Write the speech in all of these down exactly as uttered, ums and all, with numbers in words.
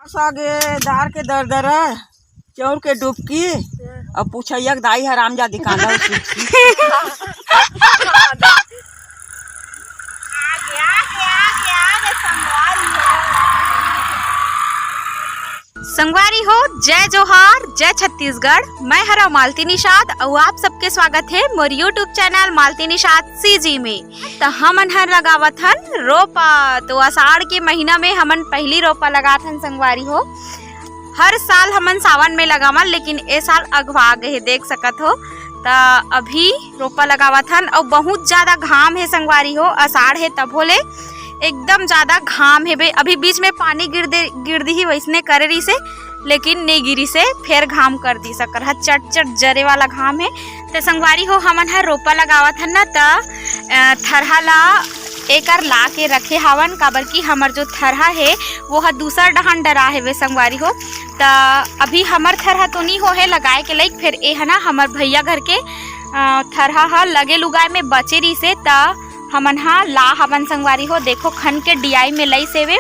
सागे दार के दरदरा, चौर के डुबकी, अब पुछैया के दाई हरामजादी कांदा सुखी। संगवारी हो, जय जोहार, जय छत्तीसगढ़। मैं हरा मालती निषाद अउ आप सबके स्वागत है मोर YouTube channel Malti Nishad CG में। त हमन हर लगावत हन रोपा। तो आषाढ़ के महीना में हमन पहली रोपा लगात हन संगवारी हो। हर साल हमन सावन में लगावन, लेकिन ए साल अगवा गए हे, देख सकत हो। त अभी रोपा लगावत हन अउ बहुत ज्यादा घाम हे संगवारी हो, आषाढ़ हे तभो ले एकदम ज्यादा घाम हे बे। अभी बीच में पानी गिर दे, गिर दिही वैसने करे रहिसे, लेकिन नहीं गिरी से फेर घाम कर दी सकर ह, चट चट जरे वाला घाम हे। त संगवारी हो, हमन ह रोपा लगावत हन ना, त अ, थरहा ला एकर ला के रखे हावन, काबर कि हमर जो थरहा हे वो ह दूसर डहान डरा हेवे संगवारी हो। त अभी हमर थरहा तो नी हो हे लगाए के लाइक, फेर ए ह ना हमर भैया घर के अ, थरहा ह लगे लुगाए में बचे रहिसे, त हमन ह ला हवन संगवारी हो। देखो खन के डियाई में लई सेवे।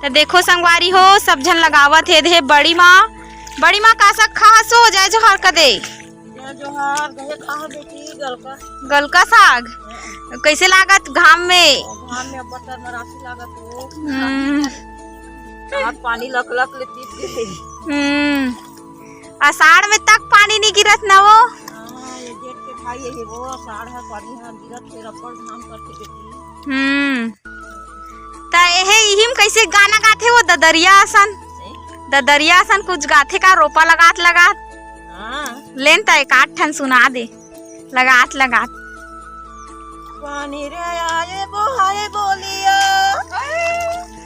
त देखो संगवारी हो, सब झन लगावत हे दे बड़ी माँ। बड़ी माँ, का साग खासो? जय जोहार कदे। जय जोहार, गहे खाहा बेटी, गलका। गलका साग। हाँ। कैसे लागत घाम में? घाम में अब्बड़ तरमरासी लागत हो। हम्म। हाथ पानी लक लक ले पीत गए। हम्म। आषाढ़ में तक पानी नहीं गिरत ना वो। हाँ, ये जेठ के भाई यही वो आषाढ़ है, पानी हाँ गिरत, फिर अब्बड़ घाम करके बेटी। हम्म। त एहे इहिम कैसे गाना गाथे वो ददरिया असन? ददरिया असन कुछ गाथे का रोपा लगात लगात? हाँ। लेन त एक आध ठन सुना दे। लगात लगात। पानी रे आए बोहाए बोलिया,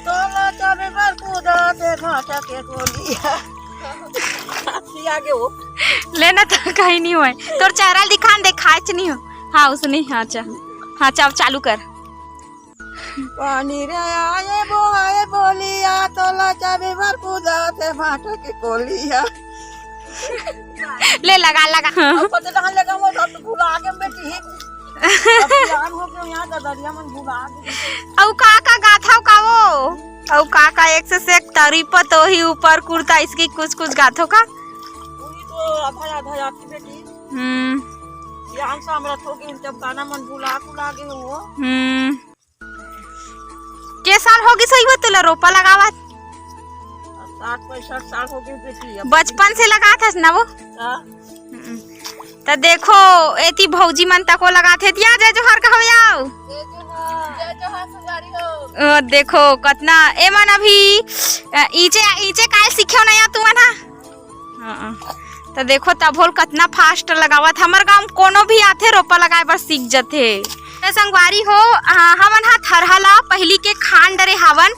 तोला चाबे बर कूदा ते भाटा के गोलिया। हंसी आगे वो। लेना त कहीं नहीं होय। तोर चेहरा दिखान दे, खाच नहीं हो। हाँ, उसने, हाँ, चा-, हाँ, चा-, चालू कर। पानी रे आए बोहाए बोलिया, तोला चाबे बर कूदा ते भाटा के कोलिया। ले लगा, लगा। अब पता कहाँ लगा वो, अब तो भुला के बेटी। अब सियान हो गए यहाँ का दरिया मन भुला के। अउ का का गाथा का वो? अउ का का एक से, से एक तरी पतोही ऊपर कुर्ता इसकी कुछ कुछ गाथो का? वही तो आधा आधा जाती बेटी। हम्म। सियान सा हमरा थोके जब गाना मन भुला कुला गए हो। हम्म। के साल हो गिस होही वो तोला रोपा लगावत? साठ पैंसठ साल हो गए बेटी, अब बचपन से लगात हस ना वो? हाँ। हम्म। त देखो, एती भौजी मन तको लगात हे। या जय जोहार कहो, आओ। जय जोहार। जय जोहार संगवारी हो। ओ, देखो, कतना, ए मन अभी, अ, ईचे, ईचे काय सीखे हो ना या तुमन हा? हाँ, त देखो तभोल कतना fast लगावत। हमर गांव कोनो भी आथे रोपा लगाए बर सीख जथे। त संगवारी हो, आ, हमन हा थरहा ला पहिली के खान डरे हावन,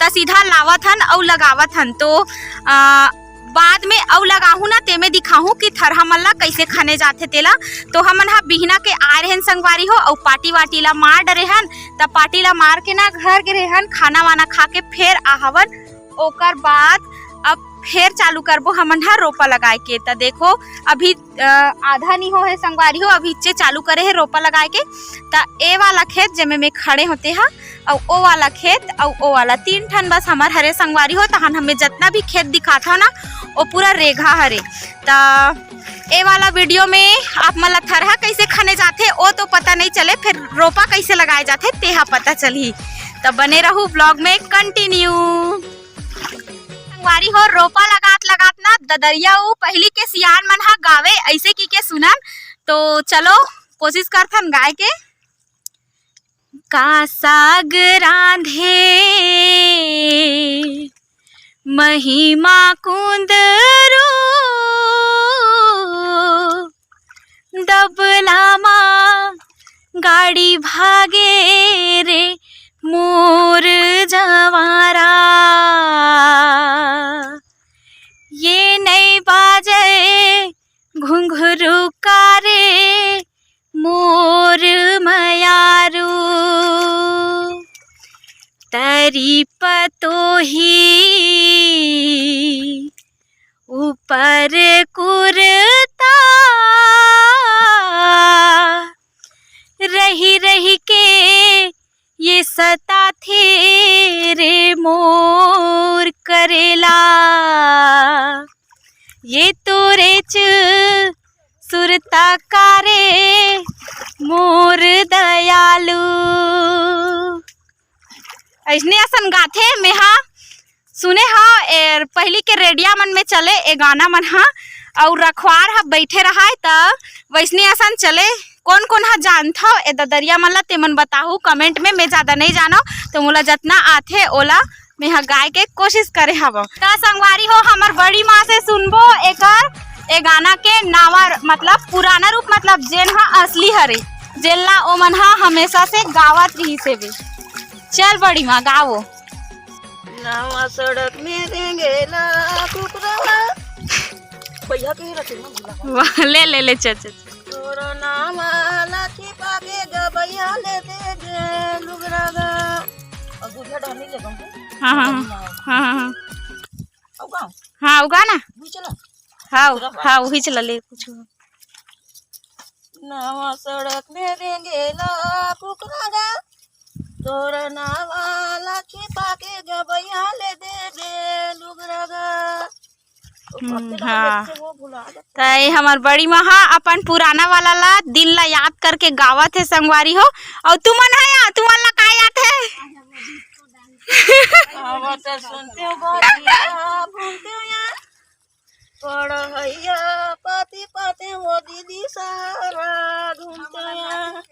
त सीधा लावत हन अउ लगावत हन। तो, आ, बाद में अउ लगाहूं ना, तेमे दिखाहूं कि थरहा मन ला कैसे खने जाथे तेला। तो हमन हा बिहना के आए रहेन संगवारी हो, अउ पाटी वाटी ला मार डरे हन। त पाटी ला मार के ना घर गे रहेन, खाना वाना खा के फेर आ हावन। ओकर बाद अब फेर चालू करबो हमन ह रोपा लगाए के। त देखो अभी, अ, आधा नी हो हे संगवारी हो, अभी इच्चे चालू करे हे रोपा लगाए के। त ए वाला खेत जेमे में खड़े होते ह, अउ ओ वाला खेत, अउ ओ वाला तीन ठन बस हमर हरे संगवारी हो। तहन हमें जतना भी खेत दिखात हो ना, ओ पूरा रेघा हरे। त ए वाला video में आप मन ला थरहा कैसे खने जाथे, ओ तो पता नहीं चले, फिर रोपा कैसे लगाए जाथे, तेहा पता चलही। त बने रहू vlog में continue। संगवारी हो, रोपा लगात लगात ना ददरिया ऊ पहिली के सियान मन हा गावे, ऐसे की के सुनन। तो चलो कोशिश करथन गाय के। का साग रांधे महिमा कुंदरू, डबला मा गाड़ी भागे रे मोर जवारा। करेला, ये तोरेच सुरता कारे मोर दयालु। अइसने असन गाथे। मेहा सुने हव, ए, पहिली के रेडिया मन में चले ए गाना मन ह, अउ रखवार ह बइठे रहाय, त वइसने असन चले। कोन कोन ह जानथव ए ददरिया मन ला, तेमन बताहू कमेंट में। मैं जादा नइ जानव, तो मोला जतना आथे ओला मेहा गाय के कोशिश करे हवव। त संगवारी हो, हमर बड़ी माँ से सुनबो एकर, ए गाना के नावा, मतलब पुराना रूप, मतलब जेन ह असली हरे, जेन ला ओमन ह हमेशा से गावत रिहिस हेबे। चल बड़ी माँ, गावो। नवा सड़क में रेंगेला कुकरा। भैया के रखे ना भुला। वाह, ले, ले, ले, चल, चल, चल। तोरा नाम ला छिपा के गबैया ले दे दे लुगरा गा। और दूधिया डहनी ले गम। हाँ, हाँ, हाँ। हाँ, हाँ, हाँ। अब गाँव। हाँ, वो गाना। वही चला। हाँ, हाँ, वही चला ले कुछ। नवा सड़क में रेंगेला कुकरा गा, तोर नावा ला छिपा के गबैया ले देबे लुगरा गा। ओ हम्म, पत्ते ला हाँ। देख के वो भुला जाता। त ये हमर बड़ी माँ हा अपन पुराना वाला ला, दिन ला याद करके गावत हे संगवारी हो। अउ तुमन हा या, तुमन ला का याद हे? अब तो सुनते हो बात, भूलते हो यार। पढ़ैया पाती पाते हो दीदी सहारा घूमते हो यार।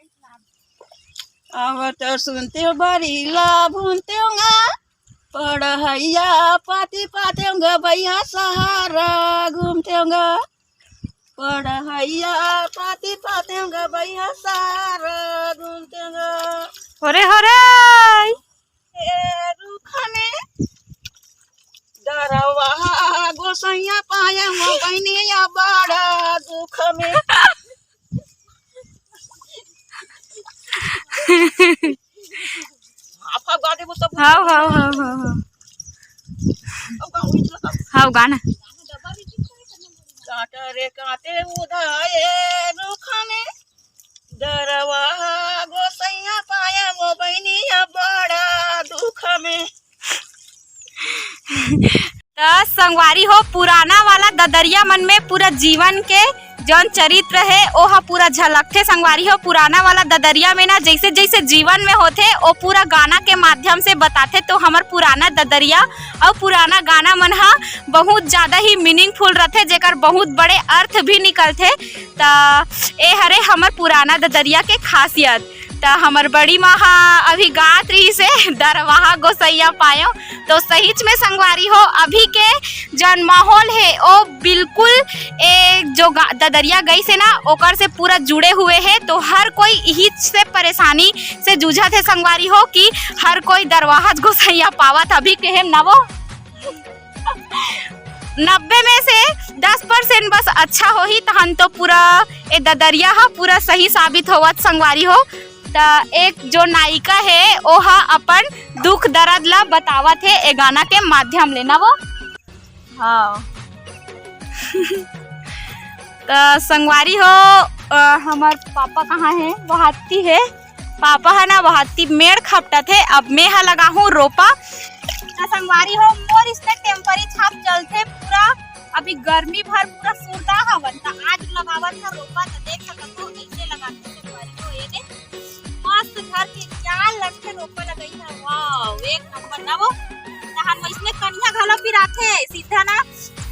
अब तो सुनते हो बड़ी ला भूलते होगा। पढ़ैया पाती पाते होगा भैया सहारा घूमते होगा। पढ़ैया पाती पाते होगा भैया सहारा घूमते होगा। होरे, होरे। ए रुख में डरवा गोसैया पाया हो बहनिया बड़ा दुख में। आप, आप गा देबो तब। हाँ, हाँ, हाँ, हाँ, हाँ। अब गाओ, इतना गा। हाँ, गाना। कांटे रे कांटे उधाए रुख में, डरवा गोसैया पाया वो बहनिया बड़ा दुख में। त संगवारी हो, पुराना वाला ददरिया मन में पूरा जीवन के जौन चरित्र हे, ओह पूरा झलकथे। संगवारी हो, पुराना वाला ददरिया में ना, जैसे जैसे जीवन में होथे, ओ पूरा गाना के माध्यम से बताथे। तो हमर पुराना ददरिया अउ पुराना गाना मन ह बहुत ज्यादा ही मीनिंगफुल रथे, जेकर बहुत बड़े अर्थ भी निकलथे। त ए हरे हमर पुराना ददरिया के खासियत। त हमर बड़ी माँ हा अभी गात रहिस हे, "दरवाहा गोसैया पायो।" तो सहीच में संगवारी हो, अभी के जौन माहौल हे, ओ बिल्कुल ए जो गा-, ददरिया गइस हे ना, ओकर से पूरा जुड़े हुए हे। तो हर कोई इही से परेशानी से जूझत हे संगवारी हो, कि हर कोई दरवाहा गोसैया पावत। अभी के हे ना वो नब्बे में से दस परसेंट बस अच्छा होही, तहन तो पूरा ए ददरिया ह पूरा सही साबित होवत संगवारी हो। त एक जो नायिका हे, ओह अपन दुख दर्द ला बतावत हे ए गाना के माध्यम ले ना वो। हाँ। त संगवारी हो, अ, हमर पापा कहाँ हे? वहाती हे। पापा ह ना वहाती मेड़ खपटत हे। अब मैं ह लगाहूँ रोपा। त संगवारी हो, मोर इसने टेम्परी छाप चलथे पूरा, अभी गर्मी भर पूरा सुरता हवन, त आज लगावत ह रोपा, त देख सकत हो कइसे लगाथे संगवारी हो। ये दे मस्त घर के क्या लगथे रोपा लगई ह, वाओ, एक नंबर ना वो। तहन वइसने कनिया घलो पिराथे, सीधा ना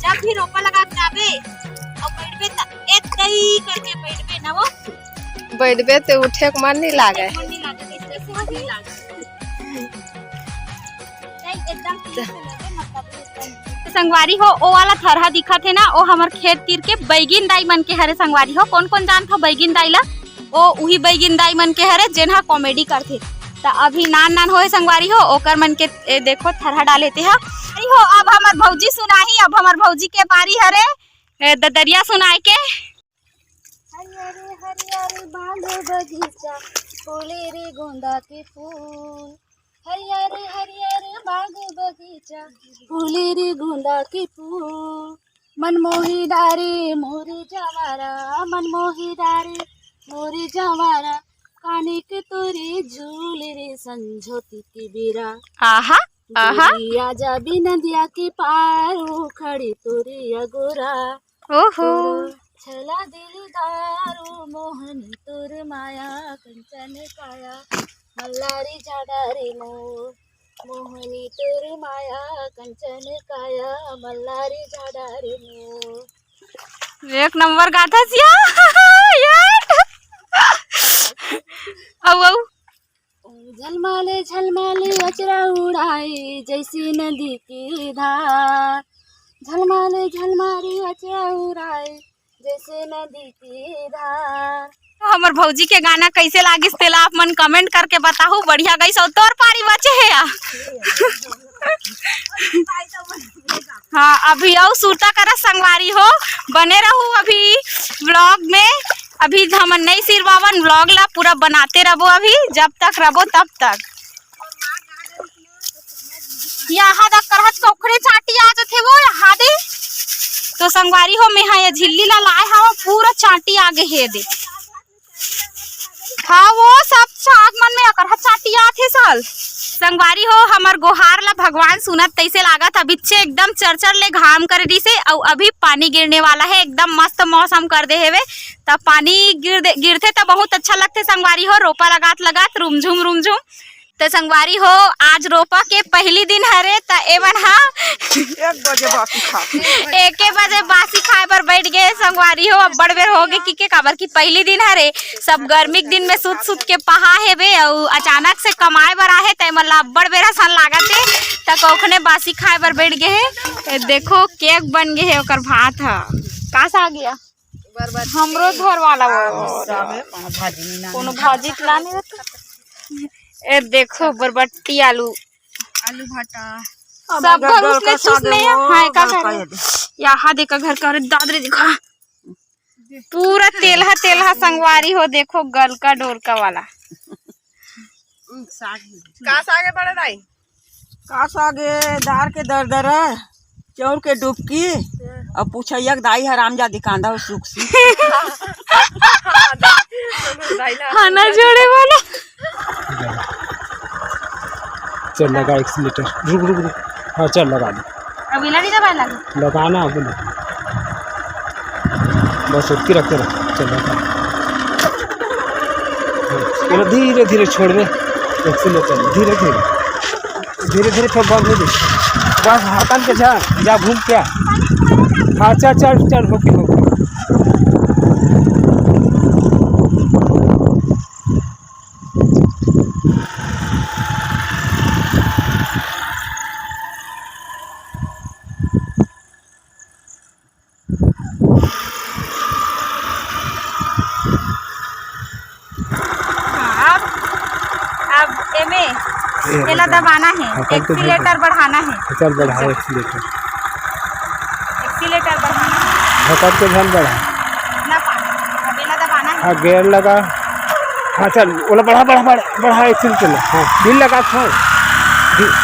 जब भी रोपा लगा के आबे, अउ बैठबे त एतई करके बैठबे ना वो। बैठबे ते उठे के मन नहीं लागे। मन नहीं लागे, जैसे मन नहीं लागे। नहीं, एकदम ठीक से लगे, मतलब, एकदम। तो संगवारी हो, ओ वाला थरहा दिखत हे ना, ओ हमर खेत तीर के बैगिन दाई मन के हरे संगवारी हो। कौन कौन जानथो बैगिन दाई ला? ओ उही बैगिन दाई मन के हरे, जेन हा कॉमेडी करथे। त अभी नान नान होए संगवारी हो, ओकर मन के, ए, देखो, थरहा डाले ते हा। अरे हो, अब हमर भौजी सुनाही, अब हमर भौजी के बारी हरे, ए, ददरिया सुनाए के। हरियर हरियर बाग बगीचा, फूले रे गोंदा के फूल। हरियर हरियर बाग बगीचा, फूले रे गोंदा के फूल। मन मोही डारे मोरी जवारा, मन मोही डारे मोरी जवारा। काने के तोरे झूल रे संझोती के बेरा। आहा, आहा। दूरिया जाबी नदिया के पार, उखड़ी तोरी अगोरा। ओहो। तोर छला दिलदार, मोहनी तोर माया, कंचन काया, मल्लारी झाडा रे मोर। मोहनी तोर माया, कंचन काया, मल्लारी झाडा रे मोर। एक नंबर गाथा सिया। यार। अउ, अउ। झलमाले, झलमाले अचरा उड़ाए, जैसे नदी के धार। झलमाले, झलमाले अचरा उड़ाए, जैसे नदी के धार। तो हमर भौजी के गाना कैसे लागिस, तेला आप मन comment करके बताहू। बढ़िया गइस, अउ तोर पारी बचे हे या। हाँ, अभी अउ सुरता करा संगवारी हो, बने रहू अभी vlog में। अभी हमन नई सिरवावन, vlog ला पूरा बनाते रहबो अभी, जब तक रहबो तब तक। यहाँ दा करहच कखरे चांटी आ जथे वो यहाँ दे। तो संगवारी हो, मैं हा ये झिल्ली ला लाए हवा, पूरा चांटी आ गे हे दे। हाँ, वो सब साग मन में अकरहा चांटी आथे साल। संगवारी हो, हमर गोहार ला भगवान सुनत तैसे लागत, अभी छे एकदम चरचर ले घाम कर दिसे, अउ अभी पानी गिरने वाला है, एकदम मस्त मौसम कर दे हेवे। तब पानी गिर दे, गिरथे तब बहुत अच्छा लगथे संगवारी हो, रोपा लगात लगात रुमझुम रुमझुम। तो संगवारी हो, आज रोपा के पहली दिन हरे, त एमन हा एक बजे बासी खा। एके बजे बासी खाए बर बैठ गए संगवारी हो। अब्बड़ बेर हो गए कि के, काबर कि पहली दिन हरे, सब गर्मी के दिन में सुत सुत के पहा हेबे, अउ अचानक से कमाए बर आहे, त एमन ला अब्बड़ बेर असन लागत हे, त कौखने बासी खाए बर बैठ गए हे। ए, देखो केक बन गए हे, ओकर भात ह। का साग या? बरबट्टी। हमरो घर वाला वो। हाँ, सब है, कोनो भाजी नहीं कोनो लाने। भाजी तो लाने रहता। ए देखो, बरबट्टी आलू। आलू भाटा। सब घर उसने चूस नहीं है। हाँ, का करे? यहाँ देखा घर का, अरे दादरे देखा। पूरा तेलहा, तेलहा संगवारी हो, देखो गलका डोरका वाला। का साग है बड़े दाई? का साग है? दार के दरदरा, चाउर के डुबकी, अब पुछैया के दाई हरामजादी कांदा हो सुख सी। खाना जोड़े वाला। चल लगा accelerator, रुक, रुक, रुक। हाँ, चल लगा दे। अब इला नहीं दबाए लगे। लगाना अब ना। बस उतकी रखते रहो। चल लगा। हाँ, चलो धीरे धीरे छोड़ दे। Accelerator धीरे धीरे। धीरे धीरे छोड़, बंद हो जाए। बस हाथन के जा, जा भूल क्या। हाँ, चल, चल, चल, होके, होके। हाँ, अब, अब एमे ये एला दबाना है, हाँ, करके accelerator बढ़ाना है। चल, बढ़ाओ accelerator। Accelerator बढ़ाना है। हाँ, करके ध्यान बढ़ा। ना पाना। अब एला दबाना है। हाँ, gear लगा। हाँ, चल, ओला बढ़ा, बढ़ा, बढ़ा, बढ़ा, accelerator ला। हाँ, ढील लगा, हाँ। ढील।